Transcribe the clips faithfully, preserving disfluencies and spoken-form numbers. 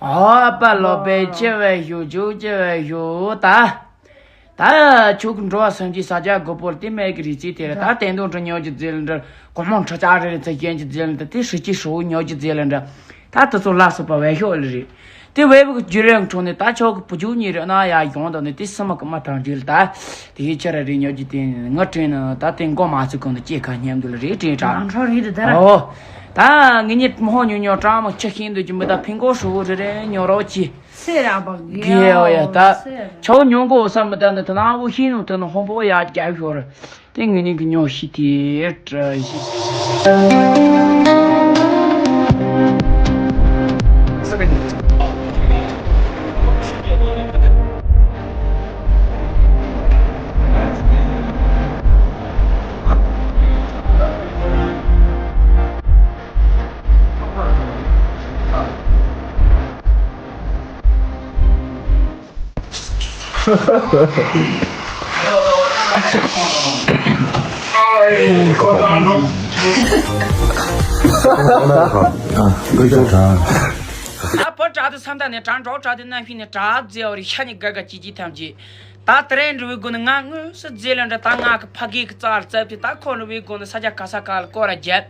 ཨ་པ་ལོ་པའི་ཅི་བས་ཞུ་ཅུ་ཅི་བས་ཞུ་ད། ད་ཆོག་གི་འགྲོ་བ་སེམས་ཀྱི་ས་ཆ་དགུ་པོར་དེ་མེད་ཀྱི་རིག་རྩིས་དེ་རེད། ད་བསྟན་དོན་འདྲ་ཉོ་རྒྱུ་རྫི་ལ་འདྲ། གོང་མ་ཁྲི་ལྕགས་རི་རེད་ཚེ་རྒྱན་གྱི་རྫི་ལ་འདྲ། དེ་སྲིད་ཀྱི་ཧྲུའུ་ཉོ་རྒྱུ་རྫི་ལ་འདྲ། ད་དེ་ཚོ་ལ་སོགས་པ་བས་ཤོག་ལ་རེད། དེ་བས་བུ་གི་རྒྱུ་རེད་འཁྲུངས་ནས། ད་ཆོག་གི་བུ་ཆུ་གཉིས་རེད་ན་ཡ་ཡོང་དང་ནས། དེ་སི་མ་གི་མ་ཐང་རྒྱུ་ལ་ད། དེ་ཡི་ཆ་ར་རེད་ཉོ་རྒྱུ་དེ་ང་དྲན་ན། ད་དེ་མགོ་མ་ཚུགས་གོང་དུ་སྐྱེས་ཁ་སྙམ་དུ་ལ་རེད་དྲན་དྲ། རང་འཕྲོ་རེད་དེ་ད་ར། ཨོ། ད་ངེད་གཉིས་མོ་ཉུང་ཉུང་གྲང་མོ་ཆེ་ཤིང་འདུག་རྒྱུ་མི་ད་ཕིང་གོ་ཧྲུལ་པོ་རེ་རེ་ཉོ་རོགས་གྱིས། སེ་ར་བག་གི་ཡོ་ཡ་ད། ཆའོ་ཉོ་གོ་བསམ་མི་ད་འདི་ད་ན་འུ་ཤིང་ནུ་ད་ན་ཧོན་པོ་ཡ་རྒྱབ་ཤོར། དེ་ངེད་གཉིས་ཀྱི་ཉོ་ཤི་དེ་བྲ་ཤི། ད་བུ་དྲག་ཏུ་སེམས་ཐག་ནས་དྲག་འགྲོགས་དྲག་ཏུ་རྣམ་ཤེས་ནས་དྲག་རྫས་བ་རི་ཤ་ནི་དགའ་དགའ་སྐྱིད་སྐྱིད་ཐམས་ཅད། ད་དེ་རིང་འདྲ་བའི་སྒོ་ནས་ང་དངོས་སུ་རྫས་ལ་འདྲ། ད་ང་གི་ཕ་གི་གི་རྩ་ལ་བཙབ་དུས། ད་ཁོ་འདྲ་བའི་སྒོ་ནས་ས་ཆ་ག་ས་ག་ལ་སྐོར་ར་བརྒྱབ།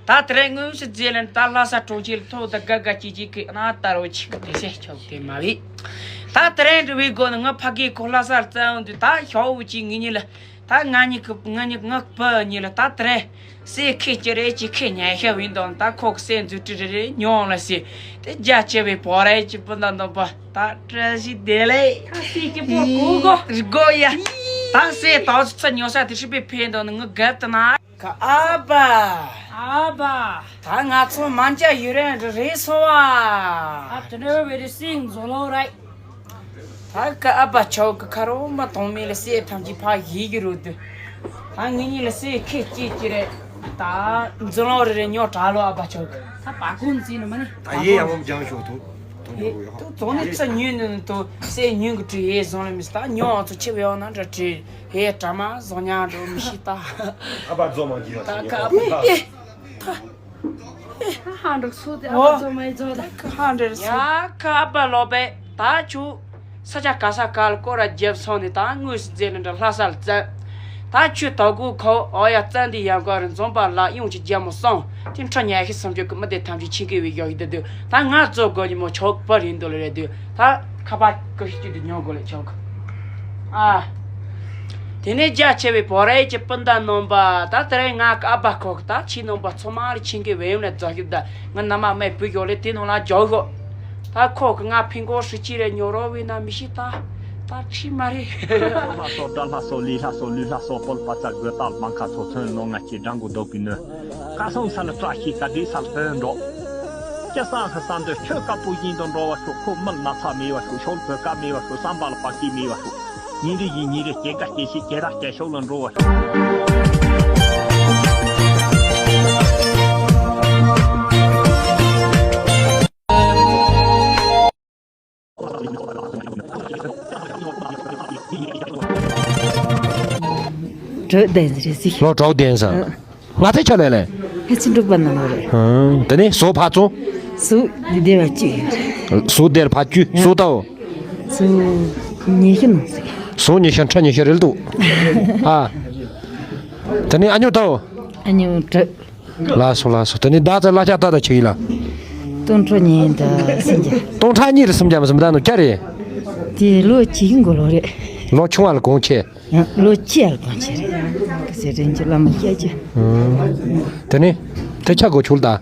ད་དེ་རིང་དངོས་སུ་རྫས་ལ་འདྲ། ད་ལྷ་ས་གྲོང་ཁྱེར་ལ་ཐོག་ད་དགའ་དགའ་སྐྱིད་སྐྱིད་གི་ཨ་ན་ལྟ་རོགས་ཆིག་གི་དེ་སེ་ཆོག་དེ་མ་བི། ད་དེ་རིང་འདྲ་བའི་སྒོ་ནས་ང་ཕ་གི་ཁོ་ལྷ་སར་བཙབ་འོང་དུས། ད་ཞོགས་པ་གཅིག་ངེད་གཉིས་ལ། ད་ང་གཉིས་ཀྱི་ང་གཉིས་ང་བུ་གཉིས་ལ་ད་དེ་རིང་སེ་ཁེ་ཅི་རེད་ཅི་ཁེ་ཉལ་ཤ་བིན་དང་། ད་ཁོ་གི་སེ་མཛུབ་དྲི་རེ་རེ་ཉོ་ལ་སེ། དེ་རྒྱ་ཆེ་བའི་བོ་རའི་ཅི་སྤུན་ཟླ་ནོར་བུ་ད་བཀྲ་ཤིས་བདེ་ལེགས། ད་སེ་ཀྱི་པོ་གོ་གོ་གོ་ཡ། ད་སེ་ད་ཚོ་ཚ་ཉོ་ས་དེ་ཧྲི་པའི་ཕན་དང་ནི་ངུ་རྒད་དེ་ན། ཁ་ཨ་ཕ། ཨ་ཕ། ད་ང་ཚོ་མ་འཇའ་ཡུ་རན་རེ་རེ་སོ་བ། ཨ་དེ་འདྲ་བའི་རེ་སེ་འཛོ་ལོ་རེད། ད་ཀ་ཨ་ཕ་ཆའོ་གི་ཁ་རོ་མ་གཏོང་མེད་ལ་སེ་ཐམས་ཅད་ཕ་ཡི་གི་རུ་དུ། ད་ངེད་གཉིས་ལ་སེ་ཁེ་སྐྱིད་ཀྱི་རེད། ད་འཛིན་ལོ་རེ་རེ་ཉོ་དྲ་ལོ་ཨ་ཕ་ཆའོ་གི། ད་བ་ཀུན་ཙི་ནི་མ་ནི། ད་ཡེ་ཡ་མོ་སྦྱང་ཤོག་ཐུ། ཐུ་ཉོ་གོ་ཡོ་ཧ། ཐུ་ཙོ་ནི་ཙ་ཉུན་ནི་ཐུ་སེ་ཉུན་གི་ཏྲི་ཡེ་ཟོང་ལ་མི་སྟ་ཉོ་ཨ་ཚོ་ཆེ་བེ་ཨོ་ན་འདྲ་ཏྲི་ཧེ་དྲ་མ་ཟོ་ཉ་འགྲོ་མི་ཤི་ད། ཨ་ཕ་ཛོ་མ་གི་ཡོ་ད་ཁ་ཨ་ཕ་ཨེ་ད། ཧ་འགྲོ་སུ་དེ་ཨ་ཕ་ཚོ་མ་ཡི་ཚོ་ད་ཁ་ཧ་འགྲོ་སུ། ཡ་ཁ་ཨ་ཕ་ལོ་པེ་ད་ཆུ་ས་ཆ་ག་ས་ག་ལ་སྐོར་ར་རྒྱབ་སོང་ནས། ད་དངོས་སུ་རྫས་ལ་འདྲ་ལྷ་ས་ལ་བཙན། ད་ཆུ་དོ་གུ་ཁོ་ཨོ་ཡ་བཙན་དེ་ཡང་ག་རུ་འཛོམས་པ་ལ་ཡོང་ཅི་རྒྱ་མོ་སོང་དེ་འཕྲོ་ཉལ་ཤི་སུམ་ཅུ་གི་མི་དེ་ཐམས་ཅད་ཆིང་གི་བའི་ཡོ་ཡི་དེ་དུ། ད་ང་ཚོ་དགོ་ཉི་མོ་ཆོག་པ་རིན་དུ་ལ་རེད་དུ། ད་ཁ་པ་ཀུ་ཤི་ཅུ་དུ་ཉོ་དགོ་ལེ་ཆོག་ཨ། དེ་ནས་རྒྱ་ཆེ་བའི་བོ་རའི་ཀྱི་སྤུན་ཟླ་རྣམ་པ། ད་དེ་རིང་ང་ཨ་ཕ་ཁོག་ད་ཁྱི་རྣམ་པ་ཚང་མ་ལ་ཆིང་གི་བེམ་ལ་རྫོགས་ཤིབ་ད། ང་ནམ་མ་མེད་བུ་ཡོ་ལེ་དེ་ནང་ལ་འཇོག་ཤོག་ད་ཁོག་གི་ང་ཕིང་གོ་ཧྲི་ཅི་རེ་ཉོ་རོགས་བས་ན་མི་ཤི་ད། ད་ཁྲི་མ་རེད། ལྷ་སོ་དགྲ་ལྷ་སོ་ལི་ལྷ་སོ་ལུས་ལྷ་སོ་སྤོལ་པ་ཙ་དགོས་ད་མང་ཁ་ཚོ་ཚོན་ནོ་ང་ཁྱི་འགྲང་གོ་རྡོ་པི་ནོ། ཁ་སང་ས་ལ་བཀྲ་ཤིས་ཀ་དེ་ས་ལ་ཕན་འགྲོ། སྐྱ་སང་ཁ་སང་འདི་ཆོས་བཀའ་པོད་བཞིན་དུ་འགྲོ་བ་ཤོག་ཁོ་མི་ལ་ན་ཚ་མེད་བ་ཤོག་ཤོག་བོད་ཀ་མེད་བ་ཤོག་བསམ་པ་ལ་བག་གི་མེད་བ་ཤོག་ཉིན་རེ་ཡིན་ཉིན་རེ་སྐྱེ་དགའ་སྐྱེ་ཤི་སྐྱེ་ར་སྐྱེ་ཤོག་ལ་འགྲོ་བ་ཤོག་གྲོགས་ལྡན་རེད་ཟིག་ལོ་གྲོགས་ལྡན་ས། ང་ཚོའི་ཆ་ལས་ལས། ཧེ་ཚི་འགྲུབ་པ་ན་ནོ་རེད། ཧུམ། དེ་ནས་ཟོ་ཕ་ཚོ། ཟོ་འདི་དེ་བ་ཅི། ཟོ་དེར་ཕ་ཅུ་ཟོ་ཏའོ། ཟོ་ཉི་ཤུ་ནང་ཟིག་ཟོ་ཉི་ཤུ་ཁྲ་ཉི་ཤུ་རེད་འདུག་ཨ། དེ་ནས་ཨ་ཉོ་ཏའོ། ཨ་ཉོ་གྲོགས། ལགས་སོ་ལགས་སོ། དེ་ནས་བདག་ཚོ་གླ་ཆ་ཏག་ཏག་ཆི་ཡིན་ལ། སྟོང་ཕྲག་གཉིས་དང་སུམ་བརྒྱ། སྟོང་ཕྲག་གཉིས་རེ་སུམ་བརྒྱ་མ་སུམ་བདག་ནོ་སྐྱ་རེད། དེ་ལོ་གཅིག་གི་མགོ་ལོག་རེད། ལོ་ཆུང་བ་ལ་གོང་ཆེ། ཡང་ལོ་གཅིག་ཡར་གོང་ཆེ་རེད། ག་ཟེ་རེན་གྱི་བླ་མ་སྐྱ་ཆེ། དེ་ནས་དེ་ཆ་གོ་ཆུལ་ད།